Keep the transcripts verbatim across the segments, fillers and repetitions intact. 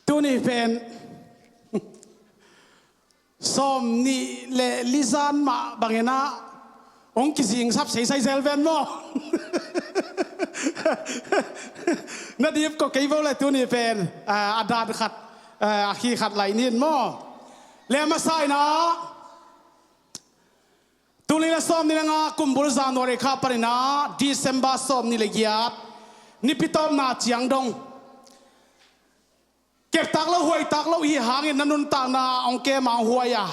Tuni pen sawm nih le li zan mah bangin ah hong kizingsap seisai zel ven maw? Na dip ko kei vo le tuni pen, ah, a dan khat, ah, a khi khat lai nin maw? Le a masa in ah tul nih le sawm nih le nga kumbul January kha panin ah December sawm nih le giat nipi tawpna ciang dong keptak lo huaitak lo i hih hangin na nuntakna hong kem a hong huai a,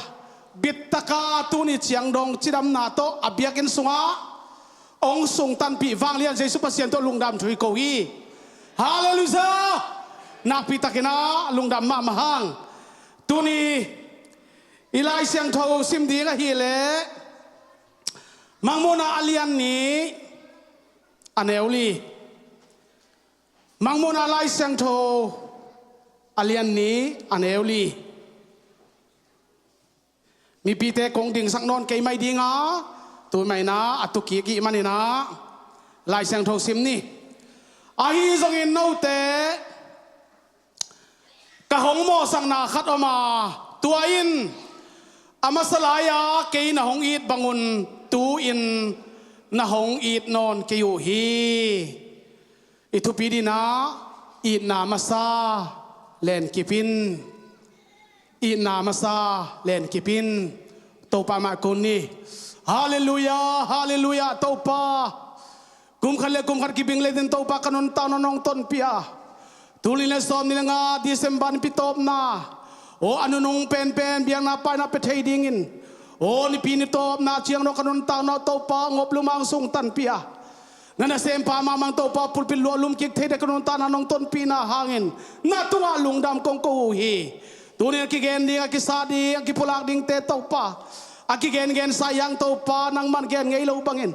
bittaka tuni ciang dong cidamna tawh a biakinn sungah hong sungtanpih vanglian Jesu Pasian tawh lungdam thu i ko hi. Halleluiah. Nakpitakin ah lungdam mahmah hang. Tuni i Lai Siangtho sim ding ahih leh Mangmuhna a lian nih a neu li. Mangmuhna Lai Siangtho a lian nih a neu li. Mipite kong dingsak nawn kei mai ding a, tu mah in ah a tu kik i hih manin ah Lai Siangtho sim ni. Ahi zongin note ka hong mawhsakna khat om a, tua in a masa lai-a kei na hong it bangun tu-in na hong it nawn kei uh hi. I thupi dingin ah itna masa lenkip in. Itna masa lenkip in. Topa mah kun ni. Halleluiah, halleluiah, Topa. Kum khat le kum khat kibing le ding Topa ka nuntakna nong tonpih a, tul nih le sawm nih le nga December nipi tawpna, aw a nunung penpen biakna paina pia thei dingin, aw nipi ni tawpna ciang dong ka nuntakna Topa ngop lum hong sungtanpih a, na nasempa mahmah Topa pulpit luah lum kik thei ding ka nuntakna nong tonpihna hangin na tungah lungdam kong ko uh hi. Tuni a kigen ding, a kisa ding, a kipulak dingte Topa, a kigengen sa hiang Topa nangman gen ngei lo bangin,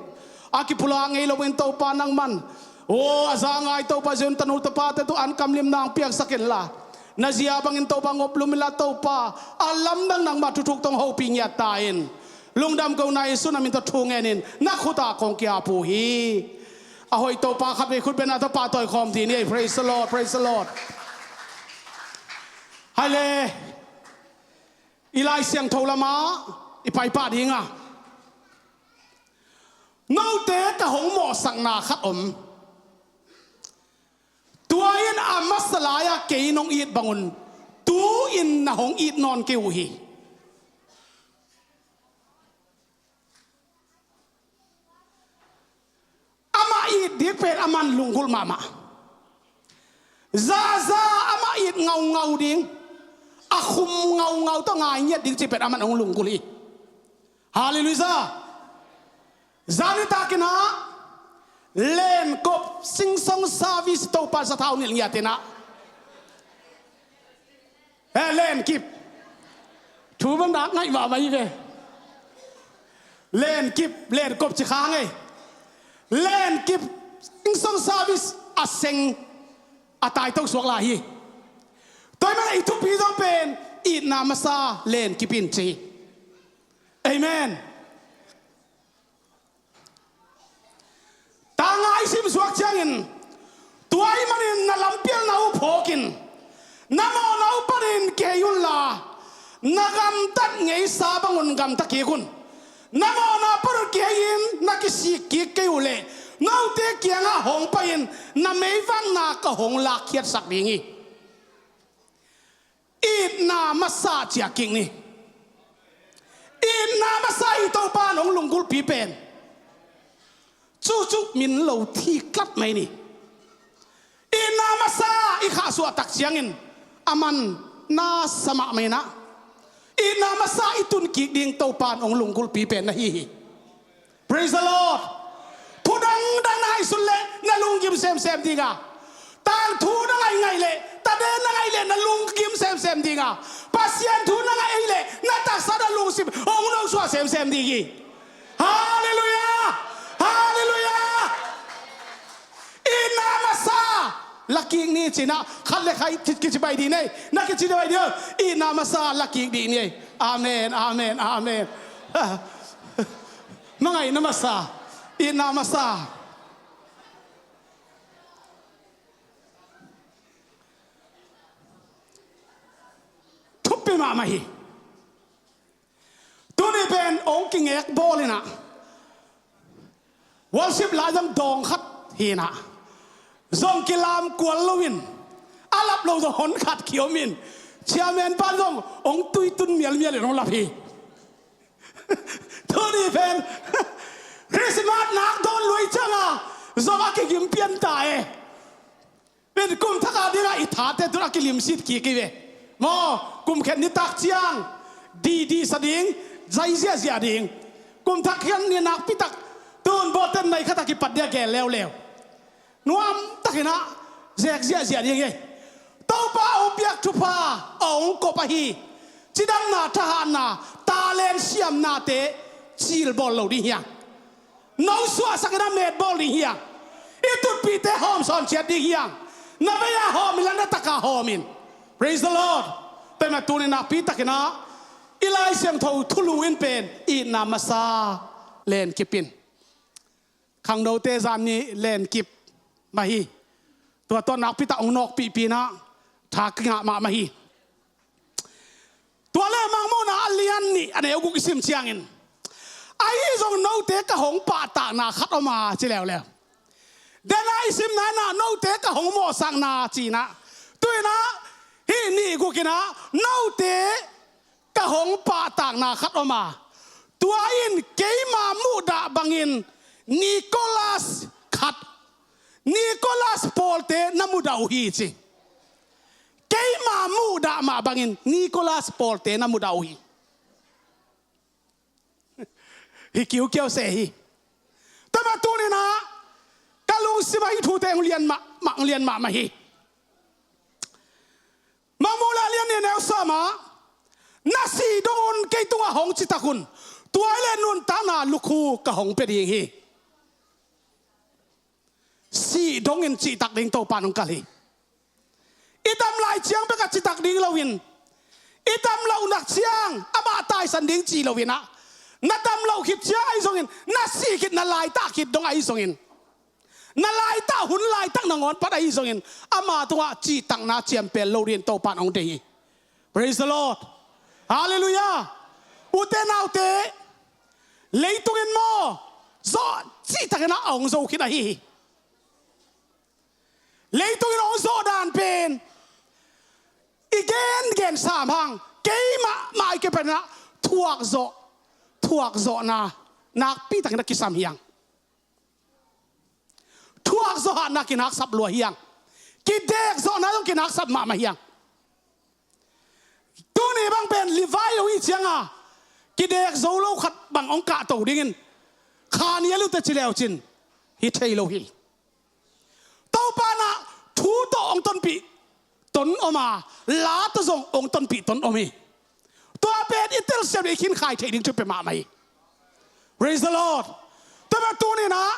a kipulak ngei lo bangin Topa nangman, aw a za ngai Topa Zion tanu tapate tu an kamlimna hong piaksak inla, na zia bangin Topa ngop lum inla Topa, a lamdang nangmah thuthuk tawh hong hopih ngiat ta in. Lungdam ko na Jesu na min tawh thu ngenin na khut ah kong ki-ap uh hi. A hoih Topa khatvei khut bengna tawh pahtawi khawm dih ni. Praise the Lord, praise the Lord. Hai le, i Lai Siangtho lamah i pai pah ding a, note ka hong mawhsakna khat om. Tua in a masa lai-a kei nong it bangun tu-in na hong it nawn kei uh hi. Amah it ding pen aman lunggulh mahmah. Zaza amah it ngaungau ding, a khum ngaungau tawh ngai ngiat ding cih pen aman hong lunggulh hi. Halleluiah. Zani takin ah lenkop singsong service Topa sathau nilh ngiat in ah, eh, lenkip. Thu bang dak ngaih mahmah hi ve. Lenkip, lenkop ci kha ngei. Lenkip singsong service a seng a taito suak lai hi. Tua ahih manin i thupi zong pen itna masa lenkip in ci. Amen. Tanga i simsuak ciangin, tua ahih manin na lampialna uh phawkin, na mawhna uh panin kihei unla, na gamtat ngeisa bangun gamta kik un. Na mawhna panun kihei-in na kisik kik kei uh leh, note kiangah hong pai-in na meivakna ka hong lakkhiatsak ding hi. Itna masa ciah kik ni. Itna masa i Topa in hong lunggulhpi pen cucu min lo thi tlat mai ni. Itna masa i khahsuah tak ciangin aman na sa mahmah in ah, itna masa i tun kik ding Topa in hong lunggulhpi pen na hi hi. Praise the Lord. Thu dangdang na ngaihsun leh na lunggim semsem ding a, tangthu na ngaih ngaih leh, taden na ngaih leh na lunggim semsem ding a, Pasian thu na ngaih leh na taksa na lungsim hong nongsuah semsem ding hi. Halleluiah. Halleluiah. Itna masa la kik ni ci-in ah khat le khat kici bai dih ni. Na kici bai dih. Itna masa la kik dih ni. Amen, amen, amen. Mangaihna masa, itna masa. pia mahmah hi. Tuni pen ong kingek bawl inah, worship lai zong dawng khat hi inah, zong kilam kual loin, a lap lo zong hon khat kiom in, chairman pa zong ong tuitun mialmial in ong lap hi. Tuni pen Christmas nak dawn luai cianga zong a kigim pian ta e. Pen kum thak a dingah i thate tun a kilimsit kik hi ve. Maw, kum khen nitak ciang didi sa ding, zai ziahziah ding. Kum thak khen ni nakpi tak tun bawten nai khat a kipat dia gel leuleu. Nuam takinah zek ziahziah ding hi. Topa a hong piak thupha a hong kop ahi cidamna, thahatna, talent, siamnate cilbawl lo ding hiang. No suahsak inah metbawl ding hiang. I tutpihte hawm sawn ciat ding hiang. Na vei-a hawm inla na tak-a hawm in. Praise the Lord. Taima tuni nakpi takinah i Lai Siangtho thulu in pen itna masa lenkip in. Khangnote zan ni lenkip mah hi. Tua tawh nakpi tak ong nawkpihpih inah tha kingah mahmah hi. Tua le Mangmuhna a lian nih a neu guk i sim ciangin, ahi zong note ka hong pahtakna khat om a ci leuleu. Dena i simna inah note ka hong mawhsakna ci inah, tu inah hih nih guk inah note ka hong pahtakna khat om a, tua in keima muhdah bangin Nicholas khat, Nicholas pawlte na mudah uh hi ci. Keima muhdah mah bangin Nicholas pawlte na mudah uh hi. Hi kiukiau seh hi. Tua mah tuninah ka lungsimah hih thute hong lian mahmah, hong lian mahmah hi. Mangmuhna lian nih neu sawmah, na sih dong un kei tungah hong citak un, tua hi leh nuntakna lukhu ka hong pia ding hi. Sih dongin cihtak ding Topa in hong kalh hi. I dam lai ciang bek a citak ding loin, i dam loh nak ciang amah taisan ding cih loinah, na dam loh khit ciang ahi zongin, na sih khit na laitak khit dong ahi zongin, na laitak hun laitak nangawn pan ahi zongin, ama tungah cihtakna ciampel lo dingin Topa in hong deih hi. Praise the Lord. Halleluiah. Ute naute, leitungin maw, zawh cihtakinah a hong zo khit ahi hi. Leitungin hong zawh dan pen i gengen sam hang, keimah mah i kipaninah thuakzawh, thuakzawhna nakpitakin a kisam hiang. Thuakzawh hatna kinaksap lua hiang. Kidekzawhna zong kinaksap mahmah hiang. Tuni bang pen Levi hong hih cianga kidek zo lo khat bang hong kahto dingin kha nial uh teh ci leucin hi thei lo hi. Topa inah thu tawh hong tonpih ton om a, la tawh zong hong tonpih ton om hi. Tua pen i telsiam le i khinkhai theih ding thupi mahmah hi. Praise the Lord. Tua mah tuninah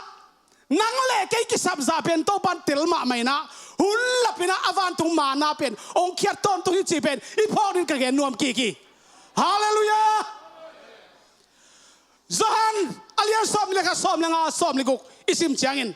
nang le kei kisapzah pen Topa in tel mahmah inah, hun lapinah a vantung manna pen hong khiat tawntung hi cih pen i phawk dingin ka gen nuam kik hi. Halleluiah. Johan a lian sawm le khat, sawm le nga, sawm le guk i sim ciangin,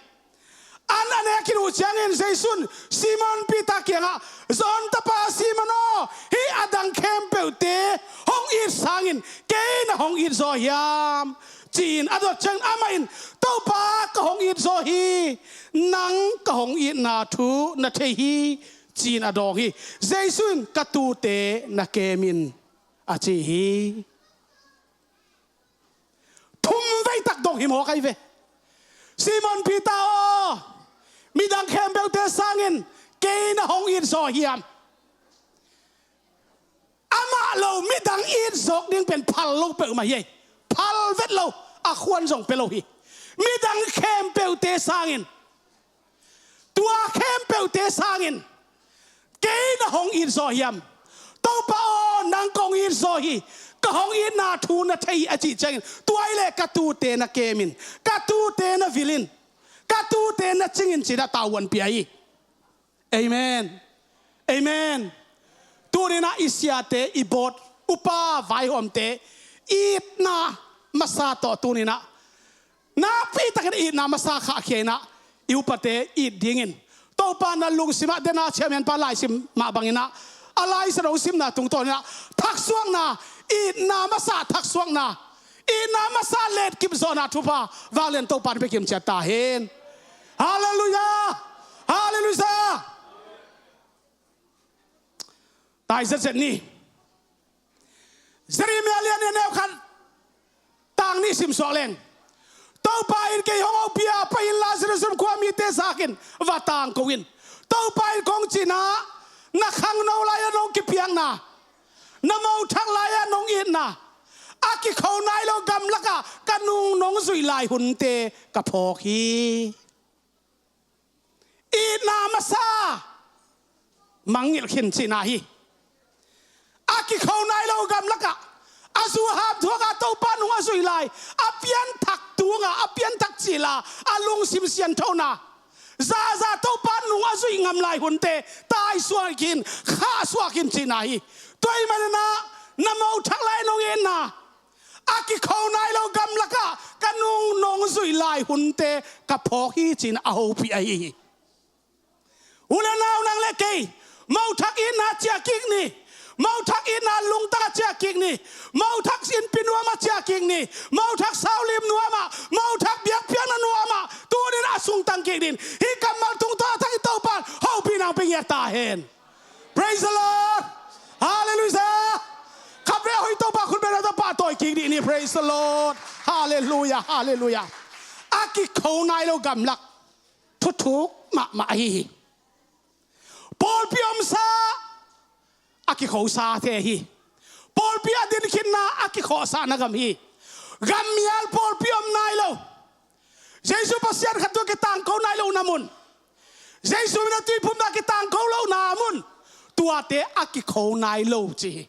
an a nek khit uh ciangin Jesu in Simon Peter kiangah, Johan tapa Simon aw, hih a dang khempeuhte hong it sangin kei na hong it zaw hiam? Ci-in a dot ciangin amah in, Topa, ka hong it zaw hi. Nang ka hong itna thu na thei hi, ci-in a dawng hi. Jesu in, ka tuute na kem in, a ci hi. Thum veitak dong hi mawk ahi ve. Simon Peter aw, midang khempeuhte sangin kei na hong it zaw hiam? Amah lo midang it zawk ding pen phal lo peuhmah hi. Phal vet lo, a khuan zong pia lo hi. Midang khempeuhte sangin, tua khempeuhte sangin kei na hong it zaw hiam? Topa aw, nang ka hong it zaw hi. Ka hong itna thu na thei hi, a cih ciangin, tua hi leh ka tuute na kem in, ka tuute na vil in, ka tuute na cing in, ci-in a tavuan pia hi. Amen. Amen. Tuninah i siate, i bawt upa vaihawmte itna masa tawh tuninah nakpitakin itna masa khahkhia inah, i upate it dingin Topa na lungsimah, dena chairman pa laisim mah banginah, A Lai Siangtho simna tungtawn in ah thaksuakna, itna masa thaksuakna, itna masa letkip zawhna thupha vanglian Topa in pia kimciat ta hen. Halleluiah. Halleluiah. Tai zetzet ni. Jeremiah lian nih, a neu khat tang nih simsuak leng, Topa in kei hong hopih a, pai inla Jerusalem khuamite zak in va tangko in. Topa in kong cihna, na khangno lai-ah nong kipiakna, na mothak lai-ah nong itna, a kikho nai lo gamlakah ka nung nong zuih lai hunte ka phawk hi. Itna masa mangngilh khin cihna hi. A kikho nai lo gamlakah a zu a hamthuak a Topa nung a zuih lai, a pianthak tungah a pianthak cil a, a lungsim sianthona, zaza Topa nung a zuih ngam lai hunte taisuak in, khahsuak in cihna hi. Tua ahih manin ah na mothak lai nong itna, a kikho nai lo gamlakah ka nung nong zuih lai hunte ka phawk hi ci-in a hopih ahi hi. U le nau, nang le kei, mothak itna ciah kik ni. Mothak itna lungtang ah ciah kik ni. Mothak innpi nuam ah ciah kik ni. Mothak saulim nuam ah, mothak biakpiakna nuam ah tuni-in a sungtang kik ni. Hih kammal tungtawn a thak in Topa in hopihna hong pia ngiat ta hen. Praise the Lord. Halleluiah. Khatvei hoih Topa khut beng, Topa tawi kik dih ni. Praise the Lord. Halleluiah. Halleluiah. A kikho nai lo gamlak thuthuk mahmah ahi hi. Pawlpi omsa a kikhosate hi. Pawlpi a dinkhitna a kikhawhsahna gam hi. Gammial pawlpi om nai lo, Jesu Pasian khat tungah kitangko nai lohna mun, Jesu min a tuiphumna kitangko lohna mun, tuate a kikho nai lo ci hi.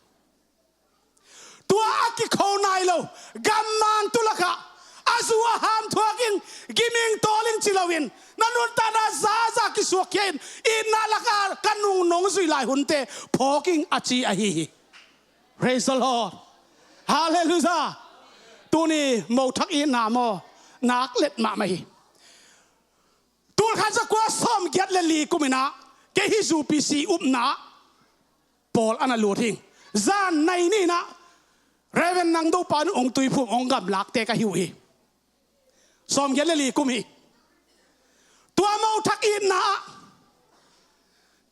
Tua a kikho nai lo gammang tu lakah a zu a hamthuak in, giming tawl in ci loin, na nuntakna zaza kisuakkhia in, itna lakah ka nung nong zuih lai hunte phawk ing a ci ahi hi. Praise the Lord. Halleluiah. Tuni mothak itna maw, nak let mahmah hi. Tulkhat zakua sawmgiat le li kum in ah kei hih U P C upna pawl a na lut hi. Zan nai ni-in ah Reverend Nang Dopa in hong tuiphum, hong gamlakte ka hi uh hi. Sawmgiat le li kum hi. Tua mothak itna ah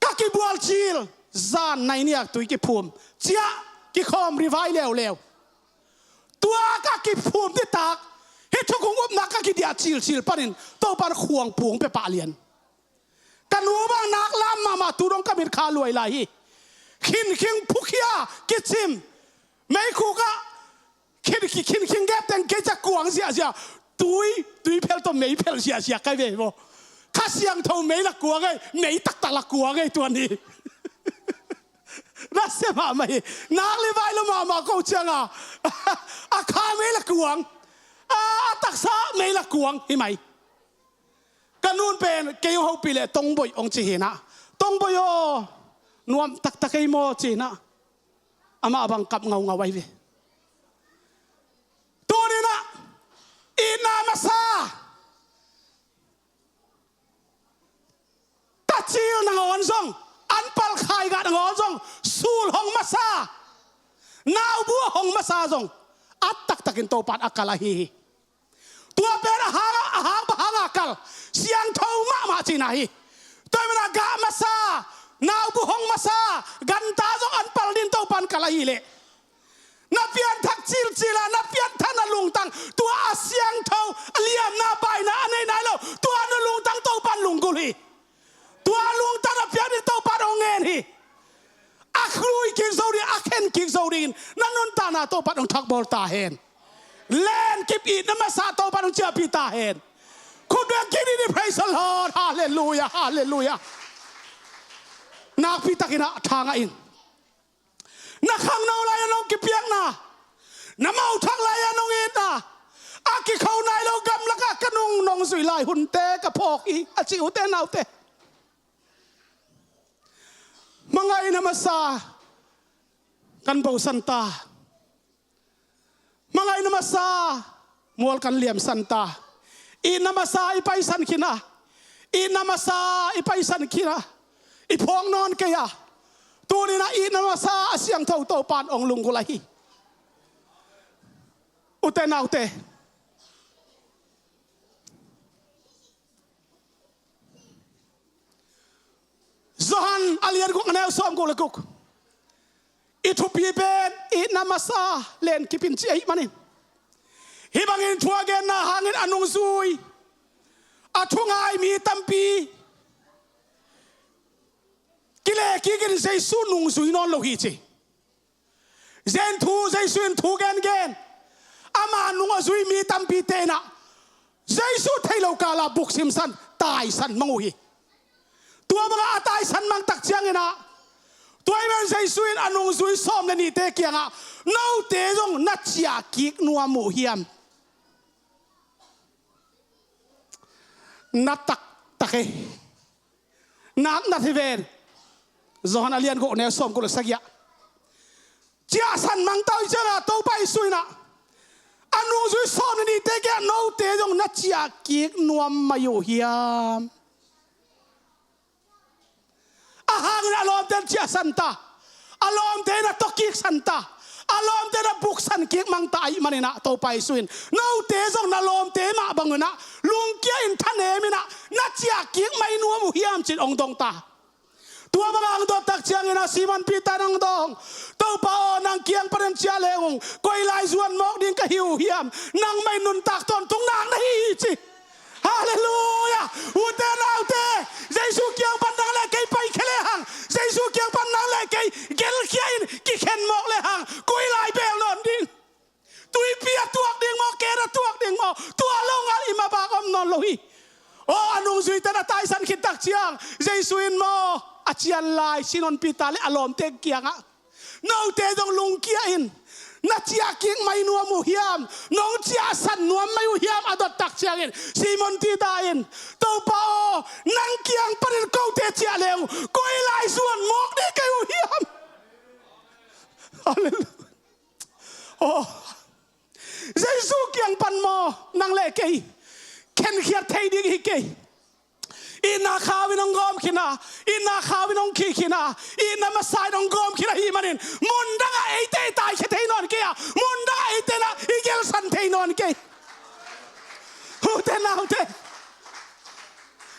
ka kibual cil, zan nai ni-a tui kiphum, ciah kikhawm rivai leuleu. Tua ka kiphum nitak, hih thukhun upna ka kidiah cilcil panin Topa in khuangpu hong pia pah lian. Ka nu bang nak lam mahmah, tu dong ka mitkha luai lai hi. Khinkhing phukhia kicim, meikhuk ah khin, khin, khinkhing gep teng kei ciah kuang ziahziah. Tui, tui phel tawh mei phel ziahziah ka hi ve maw. Kha Siangtho mei la kuang ei, mei taktak la kuang ei tua ni. Nasia mahmah hi. Nak le vai lo mahmah ko ciangin a kha mei la kuang, a, a taksa mei la kuang hi mai. Ka nu'n pen kei hong hopih leh Tongboih hong ci hi-in ah, Tongboih aw, nuam taktak ei maw ci-in ah, amah bang kap ngaungau ahi ve. Tuni-in ah itna masa, tacil nangawn zong, anpal khaigah nangawn zong, sul hong masa, naubu a hong masa zong, a taktakin Topa in a kal ahi hi. Tua pen a hang, a hang bang hanga kal, siangtho mahmah cihna hi. Tua ahih manin a gah masa, naubu hong masa, ganta zong anpal dingin Topa in kal ahih leh, na pianthak cilcil a, na pianthak na lungtang, tua a siangtho, a liamna baina a nei nai lo, tua na lungtang Topa in lunggulh hi. Tua lungtang na piak ding Topa in hong ngen hi. A khui kik zo ding, a khen kik zo dingin na nuntakna Topa in hong thakbawl ta hen. Lenkip itna masa Topa in hong ciahpih ta hen. Khut beng kik ni, praise the Lord. Halleluiah, halleluiah. Nakpi takin ah thangah in. Na khangno lai-ah nong kipiakna, na mothak lai-ah nong itna, a kikho nai lo gamlakah ka nung nong zuih lai hunte ka phawk hi, a ci, ute naute. Hmangaihna masa kan bosan ta. Hmangaihna masa mual kan liamsan ta. Itna masa i paisan khin a, itna masa i paisan khin a, i phawk nawn kei a, tu Tua in ah itna masa a siangtho Topa in hong lunggulh ahi hi. Ute naute, Johan a lian guk a neu sawmguk le guk. I thupi pen itna masa len kip in ci ahih manin, hih bangin thu a genna hangin a nungzui, a thu ngai mi tampi kile kik in Jesu nungzui nawn lo hi ci. Zen thu, Jesu in thu gengen, ama nung a zui mi tampite in ah Jesu thei lo kala buk simsan, taisan mang uh hi. Tua bangah a taisan mang tak ciangin ah, tua ahih manin Jesu in a nungzui sawm le nihte kiangah, note zong na ciah kik nuam uh hiam? Na taktak e. Nak na thi ven. Johan a lian guk neu sawmguk le sagih ah, ciahsan mang ta uh hi ciangah Topa Jesu in ah a nungzui sawm le nihte kiangah, note zong na ciah kik nuam mai uh hiam? A hangin a lawmte in ciahsan ta, a lawmte in a tawkiksan ta, a lawmte in a buksan kik mang ta ahih manin ah Topa Jesu in, note zong na lawmte mah bangin ah lungkia in, thanem in ah na ciah kik mai nuam uh hiam ci-in hong dong ta. Tua bangah hong dot tak ciangin ah Simon Peter in hong dong, Topa aw, nang kiang panin ciah leng ung, koi lai zuan mawk ding ka hi uh hiam? Nangmah in nuntak tawntung nak na hi hi ci. Halleluiah. Ute naute, Jesu kiang pan nang le kei paikhia lehang, Jesu kiang pan nang le kei gelkhia in kikhen mawk lehang, koi lai bel nawn ding. Tuipi a tuak ding maw, ken a tuak ding maw, tua lo ngal i mabak om nawn lo hi. Aw, a nungzuite na taisan khit tak ciang, Jesu in maw, a cian lai Simon Peter le a lawmte kiangah, note zong lungkia in, na ciah kik mai nuam uh hiam? Nong ciahsan nuam mai uh hiam? A dot tak ciangin Simon Peter in, Topa aw, nang kiang panin kote ciah leng uh, koi lai zuan mawk ding ka hi uh hiam? Halleluiah. Aw, Jesu kiang pan maw, nang le kei khenkhiat thei ding hi kei. Itna khau in hong gawm khin a, itna khau in hong khih khin a, itna masa in hong gawm khin ahih manin, mundang ah eite i taikhia thei nawn kei a, mundang ah eite in ah i gelsan thei nawn kei. Ute naute,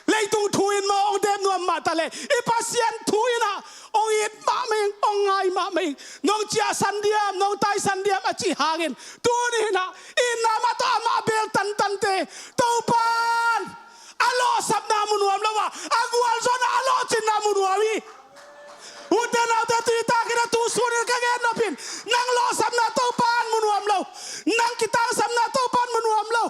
leitung thu in maw hong dep nuam mah ta leh, i Pasian thu in ah hong it mahmah ing, hong ngai mahmah ing. Nong ciahsan diam, nong taisan diam a cih hangin, tuni in ah itna mah tawh amah beel tantante, Topa in a lawhsapna mu nuam lo a, a gualzawhna, a lawhcinna mu nuam hi. Ute naute, tui takin a tu sunin ka gen nop in, nang lawhsapna Topa in mu nuam lo, nang kitangsapna Topa in mu nuam lo,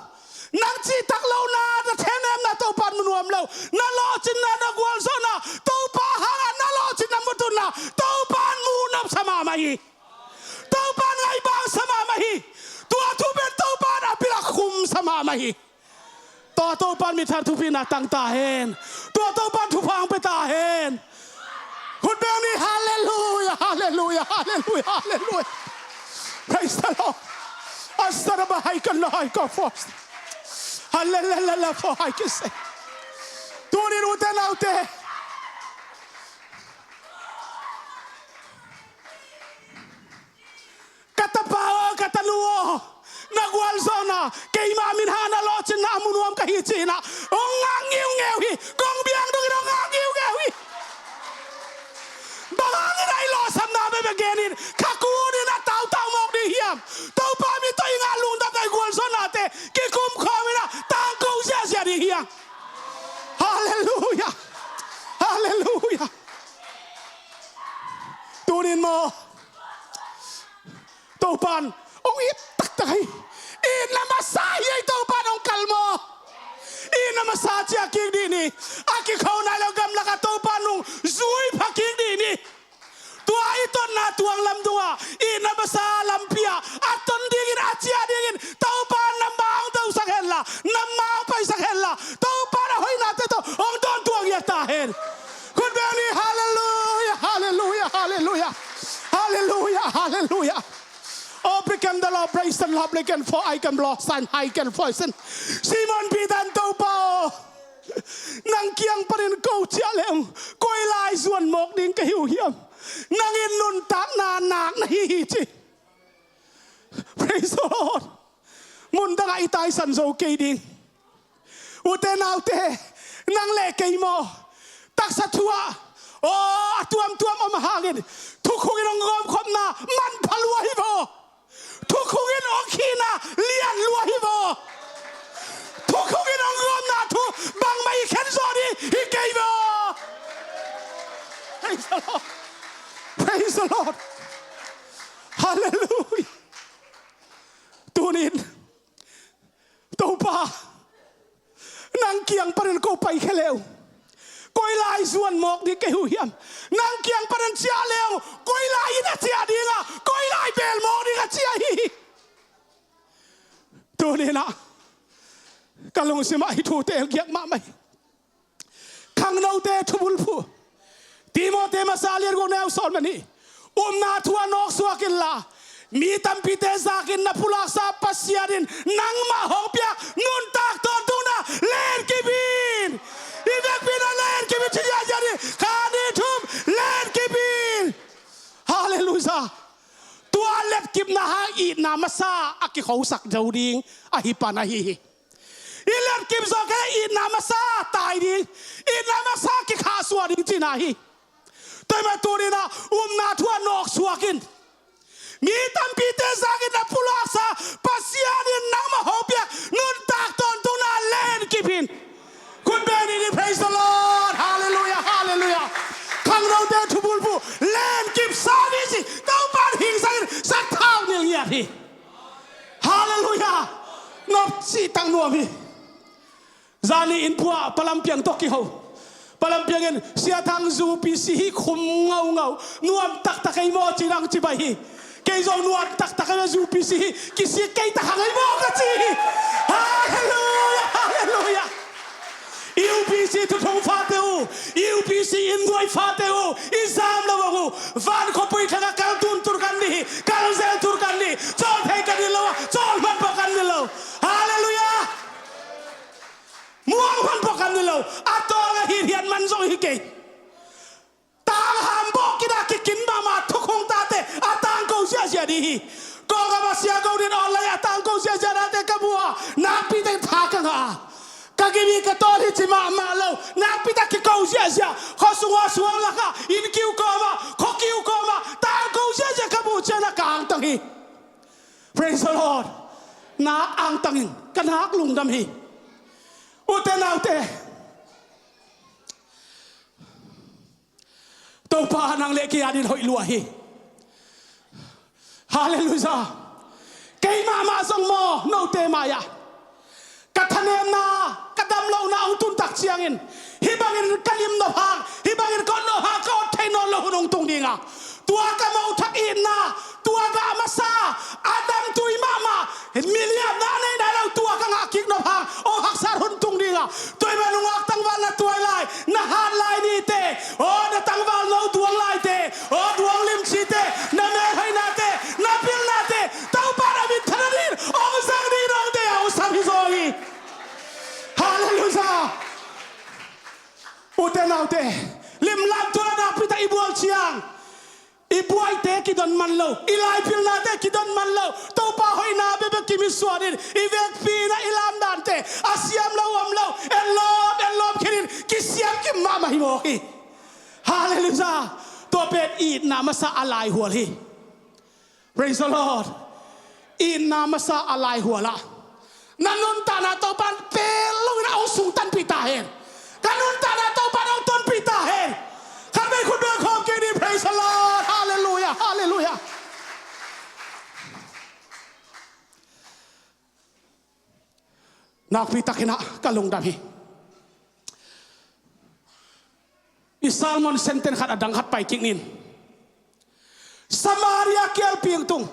nang cihtak lohna, na thehnemna Topa in mu nuam lo, na lawhcinna, na gualzawhna, Topa hangah na lawhcinna mututna Topa in mu nopsa mahmah hi. Topa in ngaihbangsa mahmah hi. Tua thu pen Topa in a bil ah khumsa mahmah hi. Tua Topa in mithar thupina tang ta hen. Tua Topa in thupha hong pia ta hen. Khut beng ni. Halleluiah, halleluiah, halleluiah, halleluiah. Praise the Lord. Asaraba haikon lo haikon fos. Halleluiah, for haikise. Tuni in ute naute, ka tapa aw, ka tanu aw, na gualzawhna, keima min hangin na lawhcinna a mu nuam ka hi ci-in ah hong ngak ngiungeu hi. Kong biang dongin hong ngak ngiungeu hi. Bang hangin ah i lawhsapna bekbek genin kha kun in ah tautau mawk ding hiam? Topa min tawh i ngah lungdamna, i gualzawhnate kikum khawm in ah tangko ziahziah ding hiam? Halleluiah. Halleluiah. Tuni in maw, Topa in hong it taktak hi. Itna masa hi ei, Topa in hong kal maw. Itna masa ciah kik dih ni. A kikho nai lo gamlak ah Topa nungzui pha kik dih ni. Tua i totna tuang lam tungah itna masa lampi ah a ton dingin, a ciah dingin Topa in na ma hong dosak henla, na ma hong paisak henla, Topa in a hoihnate tawh hong dawntuah ngiat ta hen. Khut beng ni. Halleluiah, halleluiah, halleluiah. Halleluiah, halleluiah. Oh, bring them the Lord, praise the Lord, bring them for I can blow, sign, I can voice. Simon Peter in, Topa aw, nang kiang panin ko ciah leng koi lai zuan mawk ding ka hi uh hiam? Nang in nuntakna nak na hi hi ci. Praise the Lord. Mun dangah i taisan zo kei ding. Ute naute, nang le kei maw, taksa thu ah, aw, a tuamtuam om hangin thukhung in hong gawmkhopna manpha lua hi vaw. Thukhung in hong khihna lian lua hi vaw. Thukhung in hong gawmna thu bangmah i khen zaw ding hi kei vaw. Praise the Lord. Praise the Lord. Hallelujah. Tunin Topa, nang kiang panin ko paikhia le uh, koi lai zuan mawk ding kei uh hiam? Nang kiang panin ciah le uh, koi lai in a ciah ding a, koi lai beel mawk ding a ciah hi. Tuninah ka lungsimah hih thute hong giak mahmah hi. Khangnote thubulphuh, Timote masa lian guk neu sawm le nih. Upna thu ah nawksuak inla, mi tampite zakin na pulaksa Pasian in nangmah hong piak nuntak tawntungna lenkip in. I vekpi in a lenkip in ci ziahziah ding. Kha nih thum, lenkip in. Halleluiah. Tua letkipna hang itna masa a kikhosak zo ding ahi pan ahi hi. I letkip zawh kei leh itna masa tai ding, itna masa kikhahsuah ding cihna hi. Tua ahih manin tuninah upna thu ah nawksuak in. Mi tampite zakin na pulaksa Pasian in nangmah hong piak nuntak tawntungna lenkip in. Khut beng ni, praise the Lord. Halleluiah, halleluiah. Khangnote thubulphuh, lenkip sa ni ci. Topa in hing sangin sakthau nilh ngiat hi. Halleluiah. Nop cihtak nuam hi. Zani inn pua Palampiang tawh kiho. Palampiang in Sia Thang zu P C hi khum ngaungau. Nuam taktak ei maw ci nang ci bai hi. Kei zong nuam taktak ei maw, zu P C hi kisik kei tak hang ei maw ka ci hi. Halleluiah, halleluiah. U P C thuthung fate uh, U P C innkuan fate uh, i zam lo uh, van khuapui thangah kal tuntur kan ni hi, kal zel tur kan ni, cawl thei kan ni lo ah, cawl hman pah kan ni lo. Halleluiah. Muang hman pah kan ni lo. A tawng a hithiat man zong hi kei. Tangham bawh kinah kikin mahmah thukhung tate a tangko ziahziah ding hi. Kawngkam a sia go din online a tangko ziahziah tate ka mu a, nakpi teng tha ka ngah a, ka gim hi ka tawl hi ci mahmah lo. Nakpi tak kiko ziahziah, khuasung ah, suang lakah, innkiu kawmah, khuakiu kawmah tangko ziahziah ka muh ciangin ka angtang hi. Praise the Lord. Nak angtang in ka nak lungdam hi. Ute naute, Topa nang le kei adingin hoih lua hi. Halleluiah. Kei mahmah zong maw, note mai-ah ka thanemna, ka damlohna hong tun tak ciangin, hih bangin ka lim nop hang, hih bangin ka ot nop hang, ka ot thei nawn loh hun hong tung ding a, tua ka mothak itna, tua gah masa a damtui mahmah, miliahna nei nai lo tua ka ngah kik nop hang hong haksat hun tung ding a, tua ahih manin nungak tangval na tuai lai, na hat lai nite, aw, na tangval no duang laite, aw, duang limcite, na melhoihnate, na pilnate Topa in a minthanna dingin hong zang dingin hong deih a, hong sam hi zaw hi. Halleluiah. Ute naute, limlam tua nakpi tak i bual ciang, i buaite kidon man lo, i laipilnate kidon man lo, Topa hoihna bekbek kimitsuan in, i vekpi in a i lamdante a siam lo om lo, etlawm etlawm khin in kisiam kim mahmah hi mawk hi. Halleluiah. Tua pen itna masa a laihual hi. Praise the Lord. Itna masa a laihual ah na nuntakna Topa in pelh loin a hong sungtanpih ta hen. Ka nuntakna Topa in a hong tonpih ta hen. Khat vei khut beng khawm kei ni. Praise the Lord. Halleluiah, halleluiah. Nakpi takin ah ka lungdam hi. I sermon sentence khat a dang khat pai kik ning. Samaria kialpi hong tung.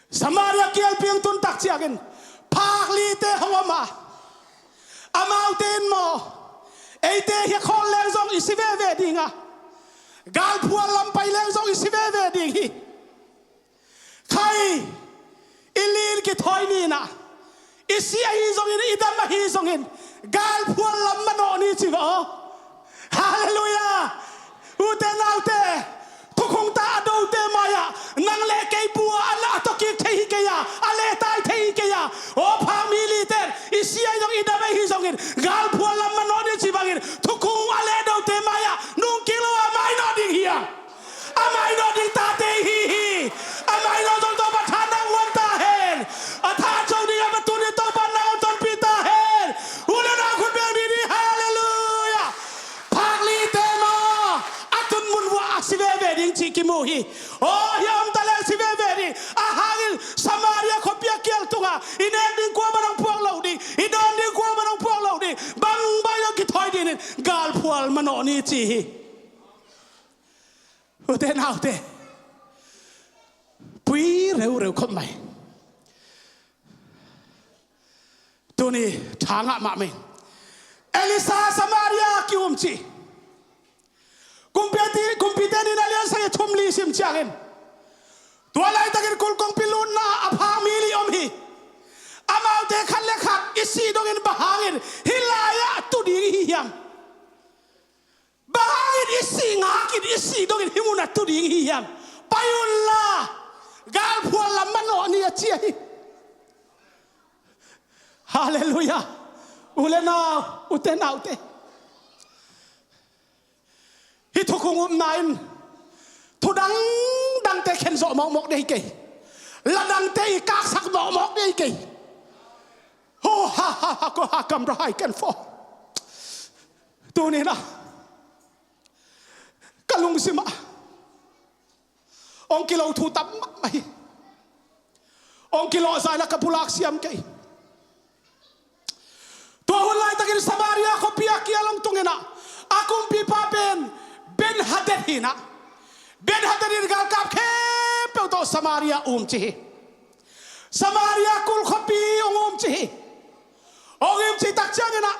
Samaria kialpi hong tun tak ciangin phak lite hong om a, amaute in maw, eite hiah khawng leng zong i si veve ding a, galphual lam pai leng zong i si veve ding hi. Khai, i lin kithawi ni in ah, i si ahi zongin, i dam ahi zongin, galphual lam manawh ni ci va aw. Halleluiah. Ute naute, si veve ding cih kimu hi. Aw, hih a om ta leng si veve ding. A hangin Samaria khuapi a kial tungah i nek ding kuamah nong puak lo ding, i dawn ding kuamah nong puak lo ding, bangbang zong kithawi dingin galphual manawh ni ci hi. Ute naute, pui reureu khop mai. Tuni tha ngah mahmah ing. Elisa Samaria ki-um ci. Kumpite, kumpite nihna lian sagih, thum li sim ciangin, tua laitakin kulh kongpi lutna a phak mi li om hi. Amaute khat le khat i sih dongin, bang hangin hih lai-ah tu ding i hi hiam? Bang hangin i sih ngakin, i sih dongin hih munah tu ding i hi hiam? Pai unla, galphual lam manawh ni, a ci hi. Halleluiah. U le nau, ute naute, hih thukhun upna in thu dangdangte khen zawh mawkmawk dei kei. La dangte i kaksak mawkmawk dei kei. Ho ha ha ha, ko ha kam ra hai ken fo. Tuni-in ah ka lungsimah hong kilo thu tam mahmah hi. Hong kilawh zah in ah ka pulak siam kei. Tua hun laitakin Samaria khuapi a kial hong tung in ah, a kumpipa pen Ben-hadad hi in ah, Ben-hadad in galkap khempeuh tawh Samaria um ci hi. Samaria kulh khuapi hong um ci hi. Hong um cih tak ciangin ah,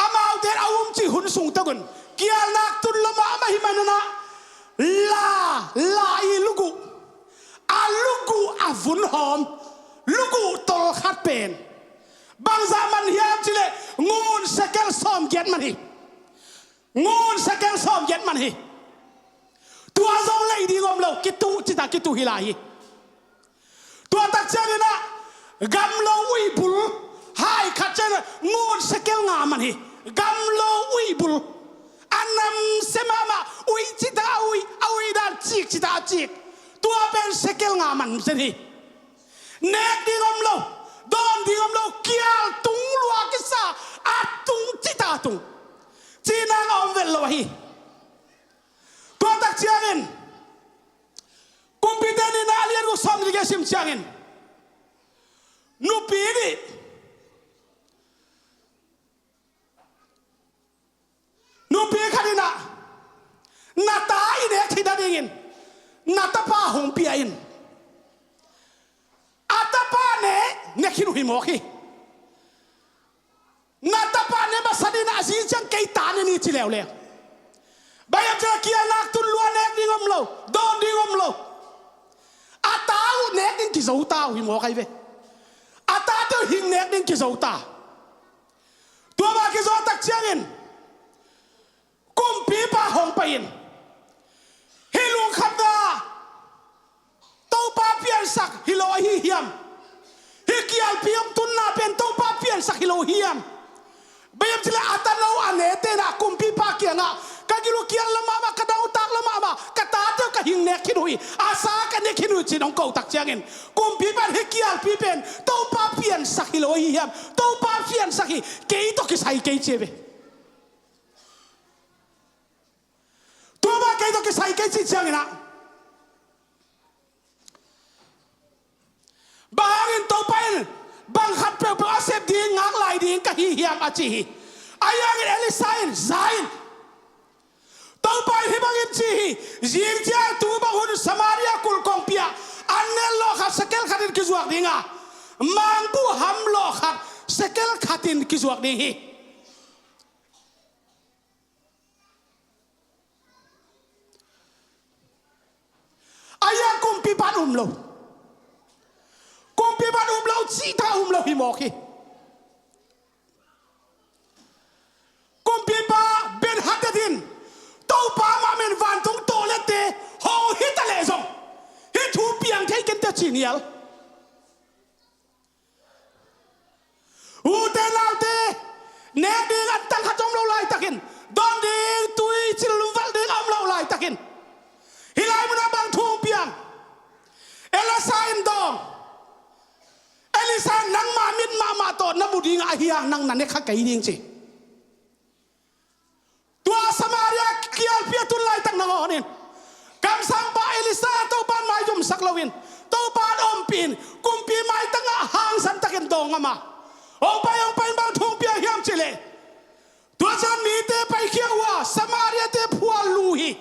amaute a um cih hun sung tawh un kialnak tun lo mahmah hi manin ah, la, la i luguh, a luguh a vunhawm luguh tolkhat pen bangzah man hiam cih leh ngun sekel sawmgiat man hi. Ngun sekel sawmgiat man hi. Tua zong lei ding om lo, kituh cita kituh hi lai hi. Tua tak ciangin ah gamlo uih bul hai khat ciangin ah ngun sekel nga man hi. Gamlo uih bul, a namsia mahmah, uih cita a uih, a uih dan cik cita a cik. Tua pen sekel nga man zen hi. Nek ding om lo, dawn ding om lo, kial tung lua kisa, a tung cita a tung. Cihna a om vet lo ahi. Tua tak ciangin, Kumpite nihna a lian guk, sawm nih le giat sim ciangin, nupi nih, nupi khat in ah, na ta i nek theih nadingin na tapa hong pia in. A tapa ne, ne khin uh hi mawk hi. Na tapa ne masa ni, na a zi ciang kei ta ne ni ci leuleu. Bang hiam cih leh kialnak tun lua, nek ding om lo, dawn ding om lo. A ta uh nek ding kizo ta uh hi mawk ahi ve. A tate uh hing nek ding kizo ta. Tua mah kizo tak ciangin kumpipa hong pai in, hih lungkhamna Topa piansak hi lo ahi hiam? Hih kialpi hong tunna pen Topa piansak hi lo hiam? Bang hiam cih leh a tano a nete in ah kumpipa kiangah, ka gil uh kial lo mahmah, ka dang uh tak lo mahmah, ka tate uh ka hing nek khin uh hi, a sa ka ne khin uh hi, ci-in hong ko tak ciangin, kumpipa in hih kialpi pen Topa piansak hi lo ahi hiam? Topa piansak hi, kei tawh kisai kei, ci hi ve. Tua mah kei tawh kisai kei cih ciangin ah, bang hangin Topa in bang khat peuhpeuh a sep ding, ngak lai ding ka hi hiam, a ci hi. Ahi hangin Elisha in, za in, Topa in hih bangin ci hi, zing ciang tu bang hun Samaria kulh kongpi ah an nel lawh khat sekel khat in kizuak ding a, mangbuh ham lawh khat sekel khat in kizuak ding hi. Ahi hang kumpipa in um lo. Kumpipa in um lo, cihtak um lo hi mawk hi. Kumpipa Ben-hadad in Topa amah min vantung tawlette hong hita leh zong hih thu piang thei kei inteh ci nial. Ute naute, nek ding antang khat om lo laitakin, dawn ding tui cil valh ding a om lo laitakin, hih lai munah bang thu hong piang? Elisha in dawng, Elisha in nangma mit mahmah tawh na mu ding ahi hang nang na ne kha kei ding ci. Tua Samaria in, Topa in ompih in, kumpi maitangah hangsan takin dawng ngam a, hong pai, hong pai in bang thu hong piang hiam cih leh, tua ciang mite paikhia uh a, Samaria-te phual luh hi.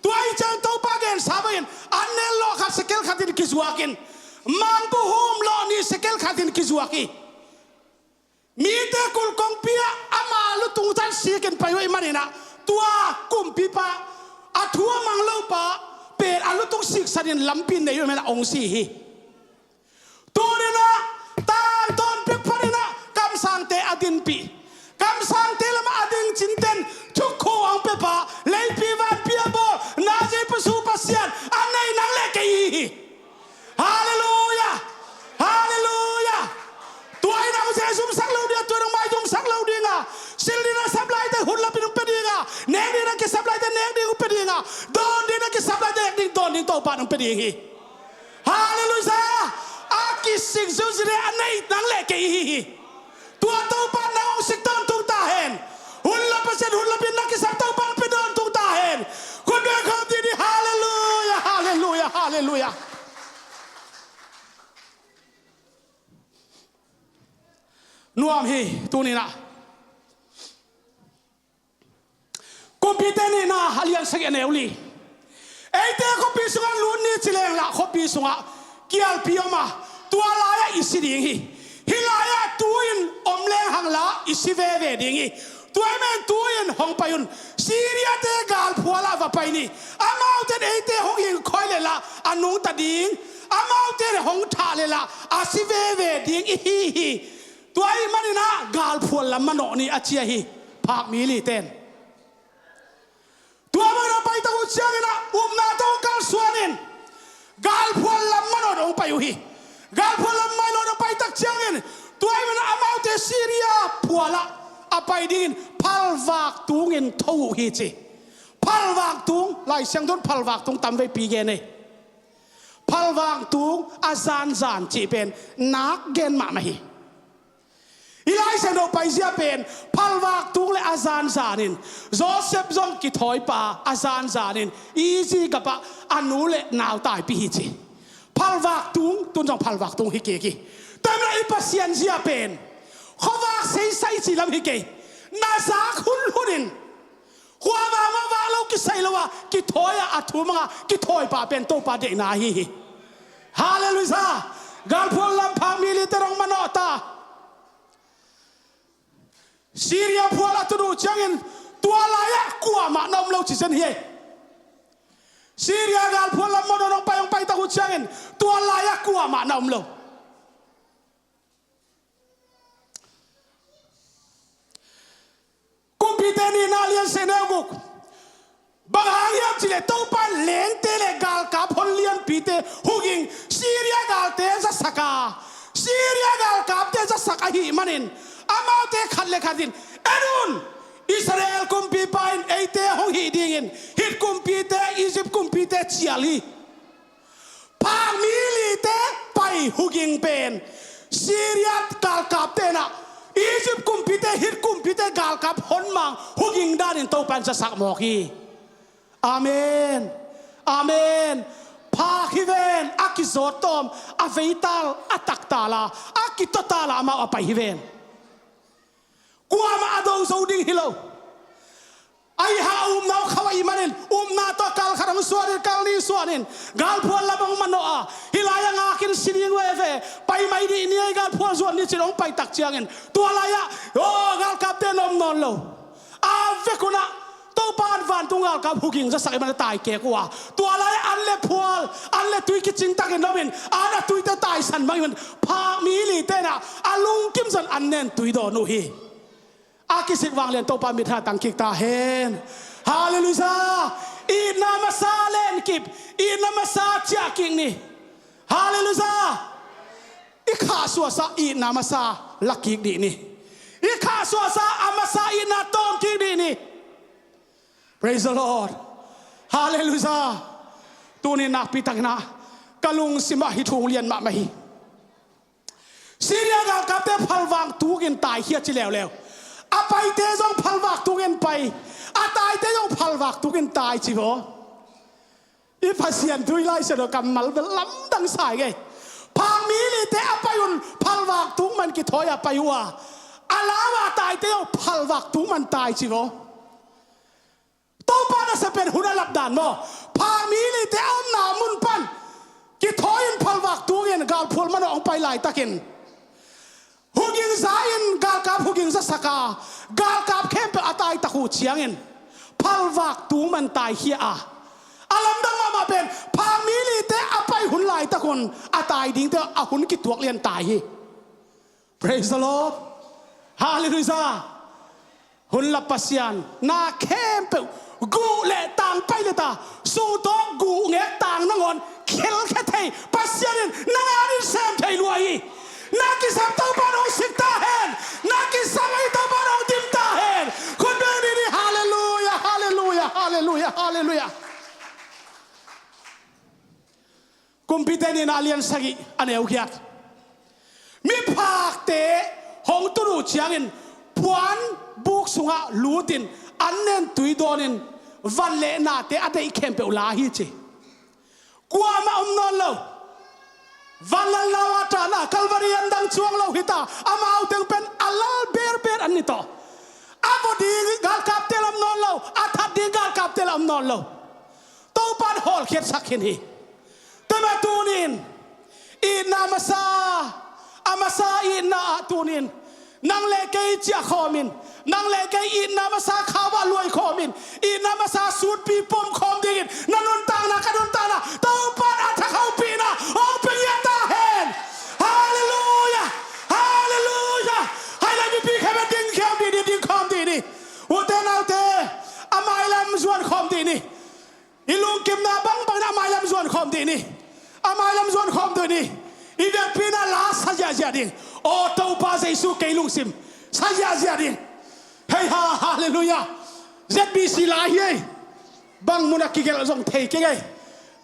Tua ahih ciang Topa gensa bangin an nel lawh khat sekel khatin kizuakin, mangbuhum lawh nih sekel khatin kizuak hi. Mite kulh kongpi ah ama lutung zat sikin pai uh ahih manin ah, tua kumpipa, a thu a mang lopa pen a lutung siksanin lampi nei uh ahih manin ah hong si hi. Tuni-in ah tangtawn pek panin ah kamsangte a dinpih, kamsangte lamah a ding cinten thukkhu hong piapa, leipi vanpi a bawl, nazi pasu Pasian a neih nang le kei hi hi. Halleluiah! Halleluiah! Tua in hong zumsak lo ding a, tua in hong maizumsak lo ding a, sil ding a sap laite hun lapin hong pia ding a, nek ding a kisap laite nek ding hong pia ding a, dawn ding a kisap laite nek ding, dawn ding Topa in hong pia ding hi. Halleluiah! A kisik ziauziau a neih nang le kei hi hi. Tua Topa in nang hong sik tawntung ta hen. Hun la Pasian, hun lapin na kisap Topa in pia tawntung ta hen. Khut beng khawm didi, halleluiah, halleluiah, halleluiah. Nuam hi, tuni-in ah. Kumpite nihna a lian sagih a neu li. Eite khuapi sungah lut ni ci leng lah khuapi sungah kialpi om a, tua lai-ah i si ding hi. Hih lai-ah tu-in om leng hang lah i si veve ding hi. Tua ahih manin tu-in hong pai un. Syria-te galphual ah va pai ni. Amaute in eite hong hing khoi leh lah a nungta ding, amaute in hong thah leh lah a si veve ding i hi hi. Tua ahih manin ah galphual lam manawh ni, a ci hi phakmi lite in. Tua bangin a paitak uh ciangin ah upna tawh kalsuan in galphual lam manawh in hong pai uh hi. Galphual lam manawh in a paitak ciangin, tua ahih manin ah amaute Syria phual ah a pai dingin phalvak tungin tho uh hi ci. Phalvak tung, Lai Siangtho in phalvak tung tamveipi gen hi. Phalvak tung a zanzan cih pen nak gen mahmah hi. I Lai Siangtho paizia pen phalvak tung le a zanzan in, Josef zong kithawipa a zanzan in Egypt gam ah a nu le nau taipih hi ci. Phalvak tung, tun zong phalvak tung hi kik hi. Tua ahih manin ah i Pasian zia pen khuavak seisai cih lam hi kei. Na zak hunhun in, khuavak mavak lo kisai lo a, kithawi a, a thu mang a kithawipa pen Topa deihna ahi hi. Halleluiah! Galphual lam phakmi lite in hong manawh ta. Syria phual a tun uh ciangin tua lai-ah kuamah na om lo ci zen hi. Syria galphual lam manawh in hong pai, hong paitak uh ciangin tua lai-ah kuamah na om lo. Kumpite nihna a lian sagih a neu guk. Bang hang hiam cih leh Topa in lengte le galkap hon lianpite huging Syria galte zasak a, Syria galkapte zasak ahih manin amaute khat le khat in, en un, Israel kumpipa in eite hong hih dingin Hit kumpite, Egypt kumpite cial hi. Phakmi lite pai huging pen Syria galkapte in ah Egypt kumpite, Hit kumpite galkap hon mang huging danin Topa in zasak mawk hi. Amen. Amen. Phak hi ven, a kizawt tawm, a veital, a taktal a, a kitawtal a amau a pai hi ven. Kuamah a do zo ding hi lo. Ahi hang a upna uh khauh ahih manin upna tawh kal khat hong suan in, kal nih suan in, galphual lam hong manawh a, hih lai-ah ngak in si ding veve, pai mai dih ni ei, galphual zuan ni ci-in hong paitak ciangin tua lai-ah, aw, galkapte in om nawn lo. A vekun ah Topa in vantung galkap huging zasak ahih manin a taikek uh a, tua lai-ah an le phual, an le tui kicing takin om in, an a tuite taisan bang ahih manin phakmi lite in ah a lungkim zong an nen tui dawn uh hi. A kisik vanglian Topa in mit hatang kik ta hen. Halleluiah. Itna masa len kip, itna masa ciah kik ni. Halleluiah. I khahsuahsa itna masa la kik dih ni. I khahsuahsa a masa itna tawm kik dih ni. Praise the Lord. Halleluiah. Tuni nakpi takin ah ka lungsim ah hih thu lian mahmah hi. Syria galkapte phalvak tungin taikhia ci leuleu. A paite zong phalvak tungin pai, a taite zong phalvak tungin tai ci vaw. I Pasian thu i Lai Siangtho kammal bel lamdang sa ing ei. Phang mi lite a pai un phalvak tung man kithawi a pai uh a, a lau a taite uh phalvak tung man tai ci vo. Topa nasep pen hun a lat dan maw? Phang mi lite a omna mun pan kithawi in phalvak tungin galphual man aw hong pai laitakin huging za in galkap huging zasak a, galkap khempeuh a taitak uh ciangin phalvak tung man taikhia a, a lamdang mahmah pen phang mi lite a pai hun laitak un a tai dingte a hun kituak lian tai hi. Praise the Lord. Hallelujah. Hun la Pasian na khempeuh guh le tang pai le ta, sungtawk guh ngek tang nangawn khelkhia thei Pasian in nang adin sem thei lua hi. Na kisam Topa in hong sik ta hen. Na kisam ahi Topa in hong dim ta hen. Khut beng ni ni. Hallelujah, hallelujah, hallelujah, hallelujah. Kumpite nihna a lian sagih a neu giat. Miphakte hong tun uh ciangin puan buk sungah lutin an nen tui dawnin van le nate a deih khempeuh la hi ci. Kuamah om nawn lo. Vanlal lau a tana Kalvari an dang cuang lo hita, amau teng pen a lal berber an ni tawh. A vua ding galkapte la om nawn lo, a that ding galkapte la om nawn lo. Topa in hawlkhiatsak khin hi. Tua mah tunin itna masa, a masa itna ah tunin nang le kei ciah khawmin, nang le kei itna masa khau ah luai khawmin, itna masa sutpi pom khawm dingin na nuntakna, ka nuntakna Topa in a thakhopihna hong pia ngiat ta hen. Halleluiah. Halleluiah. Hai lai mipi khat bek ding khawm dih ni, ding khawm dih ni. Ute naute, a mailam zuan khawm dih ni. I lungkimna bangbang in a mailam zuan khawm dih ni. A mailam zuan khawm dih ni. I vekpi in a la sa ziahziah ding. Aw Topa Jesu kei lungsim. Sa ziahziah ding. Hei ha, halleluiah. Z B C la hi ei. Bang mun a kigelh zong thei kei ngei.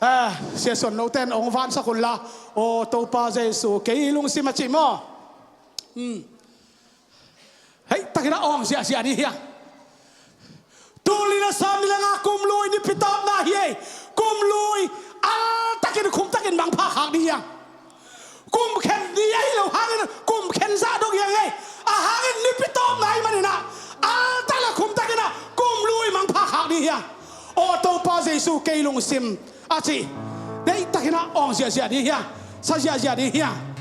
Ah, Sia Suan Lo ten hong vansak un la. Aw Topa Jesu kei lungsim a cih maw? Hmm. Hei, takin a awng ziahziah ni hiang. Tul nih le sawm nih le nga kum lui nipi tawpna hi ei. Kum lui al takin khum takin mangpha khak ni hiang. Kum khen ni ahi lo hangin kum khen zah dong hiang ei. A hangin nipi tawpna ahi manin ah al tak le khum takin ah kum lui mangpha khak ni hiang. Aw Topa Jesu kei lungsim a cih. Deih takin a awng ziahziah ni hiang. Sa ziahziah ni hiang.